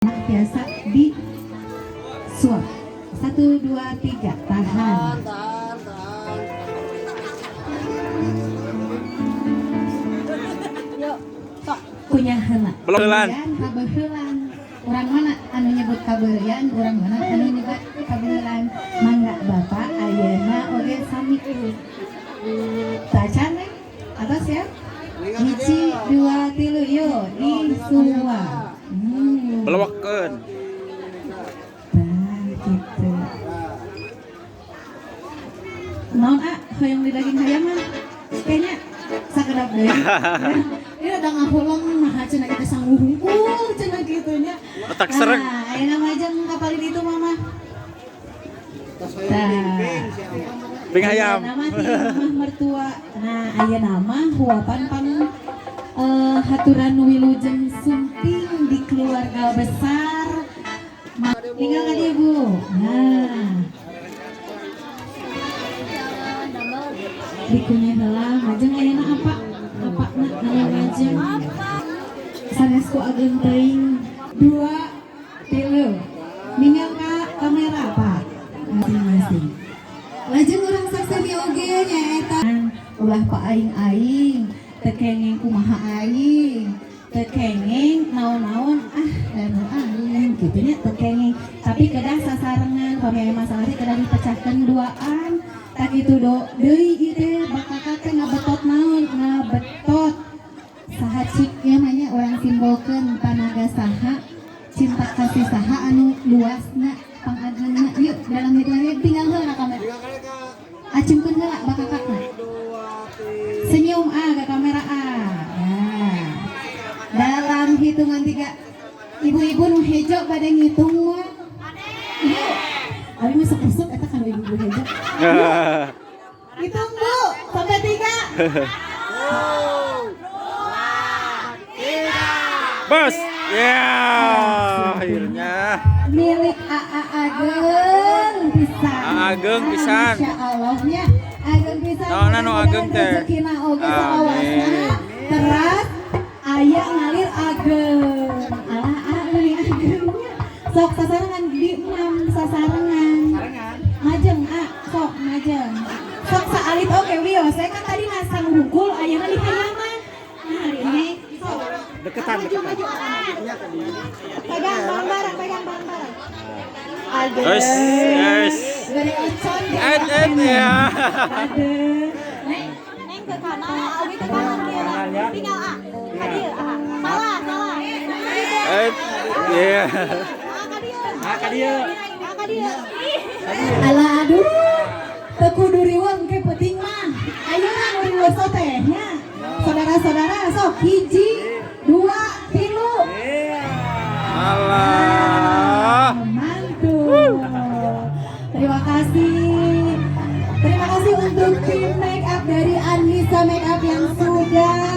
Biasa di suap. Satu, dua, tiga, tahan. Tahan, tahan, tahan. Yuk, sok kunyah heula. Belum. Kemudian kabeuheulan. Urang mana anu nyebut kabeureuyan, urang mana anu nyebut kabeuheulan? Mangga, Bapak, ayeuna oge sami. Tacan we? Atos ya? Hiji, dua, tilu, yuk disuap. Belewekeun. Nah, gitu. Naon, ah, hoyong di daging hayam mah? Kayaknya sakedap deui. Ini udah ngahuleng, nah cenah kita sanggup hungkul cenah kitu nya. Otak sereg. Nah, ayeuna majeng ka palih ditu mama. Tas hoyong pingping si Abang. Ping hayam. Nama ti mamah mertua. Nah, ayeuna mah huapan pang haturan wilujeng sumping di keluarga besar. Tinggal ka dieu, Bu. Nah. Dikunyah heula, majeng ayeuna apa? Apa na anu majeng? Sanes ku ageung teuing. Dua, tilu. Ninggal ka kamera, Pak. Masing-masing. Lajeng urang sakseni oge nyaeta ulah pa aing-aing, teu kenging kumaha aing, teu kenging naon-naon, ah dan aing kitu nya, teu kenging. Tapi kedah sasarengan, pami aya masalah teh kedah dipecahkeun duaan. Tak kitu do deui ieu teh bakakak teh ngabetot naon, ngabetot saha cik ya mah, urang simbolkeun tanaga saha, cinta kasih saha anu luasna, pangagengna. Yuk, dalam hitungannya tinggal heula kamera. Tiga kali, Kak. Acungkeun heula bakakakna. Dua, tiga. Senyum, ah, ke kamera, ah. Nah, dalam hitungan tiga, ibu-ibu nu hejo pada ngitung mah. Ibu, abi mah sok resep eta kana ibu-ibu hejo. Hitung, Bu, sampai tiga. Bos. Ya, akhirnya. Milik AA Ageng pisan. AA Ageng pisan. Masya Allahnya ageng pisan. Naonna nu ageng teh? Rezekina oge Amin. salawasna teras aya ngalir ageng. Alah, ah, meuni agengnya. Sok sasarengan di enam sasarengan. Majeng, ah, sok majeng. Sok saalit oge wios. Saya kan tadi ngasang hungkul, ayeuna di hayaman. Nah, ini sok. Deketan, Maju, deketan. maju. Pegang bareng-bareng, pegang bareng-bareng. Aduh. Yes, yes. Gede ocon. Et, et, ya. Aduh. Neng, neng ke kanan, abi ke kanan kieu. Tinggal ah. Ka dieu, ah. Salah, salah. Et, iya. Ah, ka dieu. Ah, ka dieu. Ah, ka dieu. Alah, aduh. Teu kudu riweuh engke peuting mah. Ayeuna nu riweuh teh nya. Saudara-saudara sok, hiji, dua, tilu. Alah. Mantul. Terima kasih. Terima kasih untuk tim make up dari Anissa Make Up yang sudah